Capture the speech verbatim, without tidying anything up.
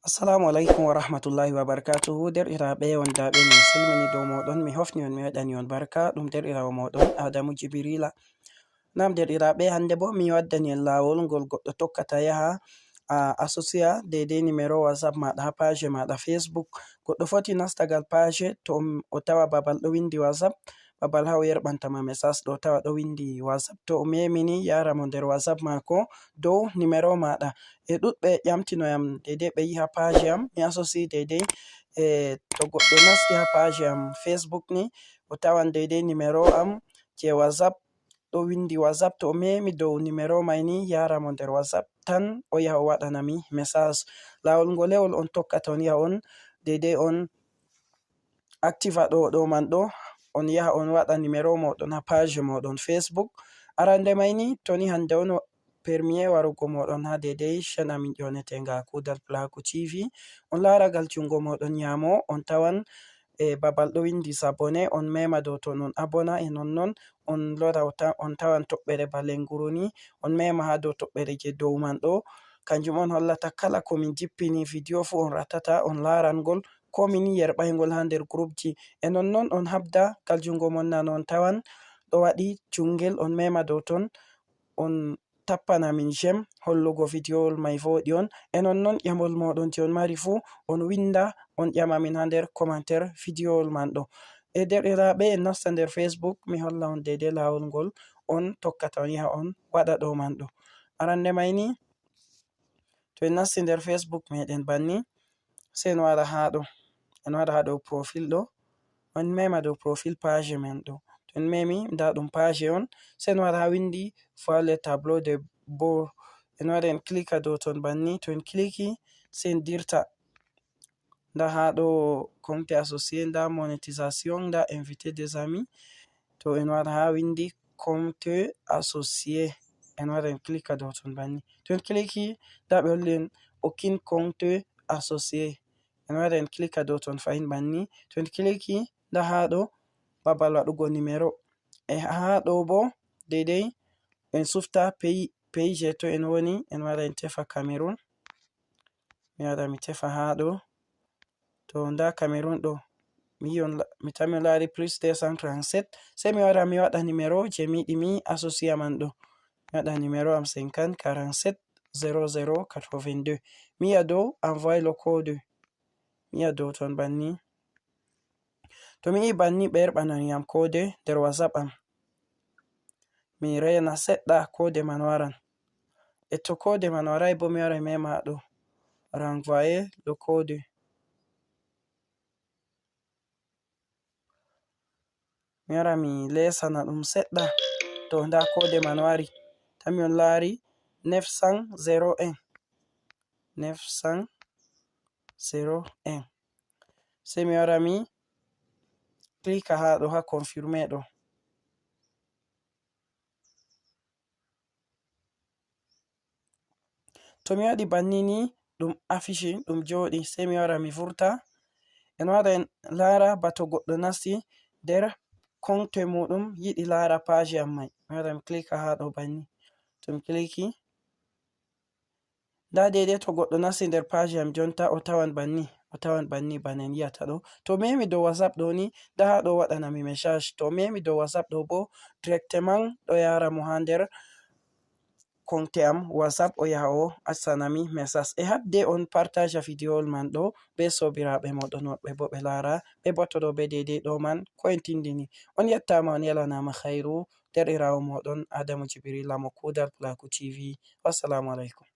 Assalamu alaikum wa rahmatullahi wa barakatuhu. Derɗiraaɓe, on daaɓe, min salmini dow mooɗon, mi hofni on, mi waɗani on barka. Ɗum derɗiraawo mooɗon Adamu Jibrila. Naam, derɗiraaɓe, hannde boo mi waddani en laawol ngol goɗɗo tokkata yaha, a, associé deydey numéro WhatsApp maaɗa haa page maaɗa Facebook. Goɗɗo foti nastagal page to o, o tawa babal ɗo winndi WhatsApp, babal haa o yerɓanta ma message ɗo tawa ɗo winndi WhatsApp. To o memi ni, yahra mo nder WhatsApp maako dow numéro maaɗa. E ɗuɗɓe ƴamtino yam deydey ɓe yiha page am, mi associé deydey. E to goɗɗo nasti haa page am Facebook ni, o tawan deydey numéro am je WhatsApp, ɗo winndi WhatsApp. To o memi dow numéro may ni, yahra mo nder WhatsApp tan, o yaha o waɗana mi message. Laawol ngolewol on tokkata, on yaha on deydey on activa ɗo, ɗo man ɗo, on yaha on waɗa numéro mooɗon haa page mooɗon Facebook. Arande may ni, to ni hannde on premier warugo mooɗon haa deydey chaîne amin ƴooneteenga Kuudal Pulaaku T V, on laara gal junngo mooɗon nyaamo, on tawan e babal ɗo winndi s'abonner, on mema dow ton, on abona, e nonnon on lora, o ta-, on tawan toɓɓere ba lenguru ni, on mema haa dow toɓɓere je dow man ɗo. Kanjum on hollata kala ko min jippini video fuu on ratata, on laaran ngol, ko min yerɓay ngol haa nder groupji. E nonnon on habda gal junngo mon nano, on tawan ɗo waɗi jungel, on mema dow ton, on tappana min j'aime, hollugo videowol may vooɗi on. E nonnon ƴamol mooɗon je on mari fuu, on winda, on ƴama min haa nder commentaire videowol man ɗo. E derɗiraaɓe, en nasta nder Facebook, mi holla on deydey laawol ngol on tokkata, on yaha on waɗa ɗo man ɗo. Arande may ni, to en nasti nder Facebook meɗen banni, sey en wara haa ɗo. En wara haa ɗo profil ɗo. On mema dow profil page men ɗo. To en memi, nda ɗum page on. Sey en wara haa winndi voir le tableau de bord. En wara en klika dow ton banni. To en kliki, sey en dirta. Nda haa ɗo compte associé, nda monétisation, nda invité des amis. To en wara haa winndi compte associé. En wara en klika dow ton banni. To en kliki, nda ɓe holli en aucun compte associé. En wara en klika dow ton fahin banni. To en kliki, nda haa ɗo babal waɗugo numéro. E haa ɗo bo deydey en sufta pays, pays je to en woni, en wara en tefa Cameroun. Mi wara mi tefa haa ɗo. To nda Cameroun ɗo. Mi yi on la-, mi tami on laari plus deux cent trente-sept. Sey mi wara mi waɗa numéro je mi yiɗi mi associé man ɗo. Mi waɗa numéro am cinquante quarante-sept zéro zéro quatre-vingt-deux. Mi yi'a dow envoyer le code. Mi yi'a dow ton banni. To mi yi'i banni ɓe yerɓanan yam code nder WhatsApp am. Mi reena seɗɗa code man waran. E to code man waray bo mi wara mi mema ɗo. Renvoyer le code. Mi wara mi leesana ɗum seɗɗa. To nda code man wari. Tami on laari neuf cent zéro un. Neuf cent zéro un. Sey mi wara mi klika haa ɗo, haa confirmer ɗo. To mi waɗi banni ni, ɗum affiche, ɗum jooɗi, sey mi wara mi vurta. En wara en laara ba to goɗɗo nasti nder compte muɗum yiɗi laara page am may. Mi wara mi klika haa ɗo banni. To mi kliki, nda deydey to goɗɗo nasti nder page am jonta, o tawan banni, o tawan banni bana en yi'ata ɗo. To memi dow WhatsApp ɗo ni, nda haa ɗo waɗana mi message. To memi dow WhatsApp ɗo bo, directement ɗo yahra mo haa nder compte am WhatsApp, o yaha o accana mi message. E haɓde on partage videowol man ɗo be soobiraaɓe mooɗon woɓɓe bo ɓe laara, ɓe bo to ɗo be deydey ɗo man ko en tindini. On yettaama, on yalanaama khayru, derɗiraawo mooɗon Adamu Jibrila mo Kuudal Pulaaku T V. Wassalamu alaikum.